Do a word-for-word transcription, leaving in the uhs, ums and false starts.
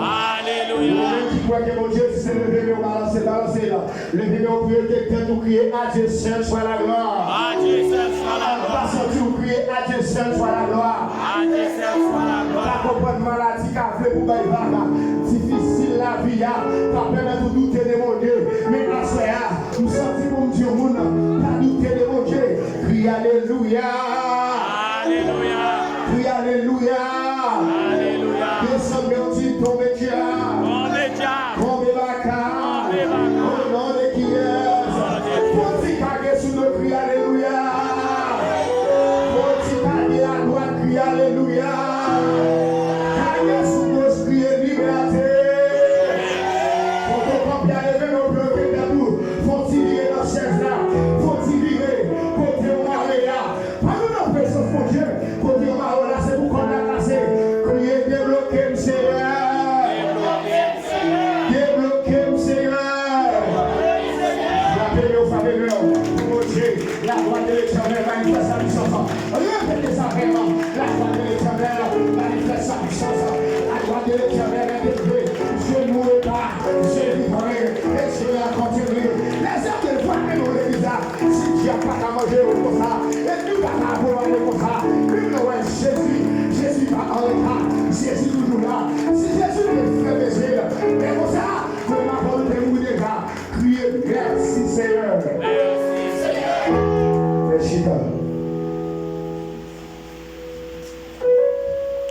Alelouya. Ou menm ki kwè ke Bondye egziste, leve men w, balanse, balanse l. Leve men w, priye ke tèt ou, kriye: Adieu, seul soit la gloire. Adieu, seul soit la gloire. An pasan, di w, kriye: Adieu, seul soit la gloire. Adieu, seul soit la gloire. Pa konprann maladi ka vle pou bay vag. Difisil lavi a ka pèmèt ou doute de Bondye. Men aswè a, m santi pou m di yon moun, pa doute de Bondye. Kriye alelouya. Alelouya. Kriye alelouya. Alelouya. Desann men w, di: Tonbe dyab. Tonbe dyab. Tonbe baka. Tonbe baka. O non de kiyès? Fò ti kage sou do, kriye alelouya. Fò ti kage adwat, kriye alelouya. Kage sou goch, kriye libète. Kote w kanpe a, leve men w, bloke tèt ou. Fò ti vire nan chèz la. Fò ti vire kote w mare a. Pandan w nan prezans Bondye, kote yo mare w la, se pou kòd la kase. Kriye: Debloke m, Senyè. Debloke m, Senyè. Frape men w, frape men w. Bondye, la gloire de l'Éternel manifeste sa puissance. Repete sa avè m. La gloire de l'Éternel manifeste sa puissance. La gloire de l'Éternel est élevée. Je mourrai pas, je vivrai, et je raconterai les œuvres de foi. Men nou legliz la. Si dyab pa ka manje yo konsa, ènmi pa ka vole ale konsa. Bib la wè Jezi, Jezi pa an reta, Jezi toujou la.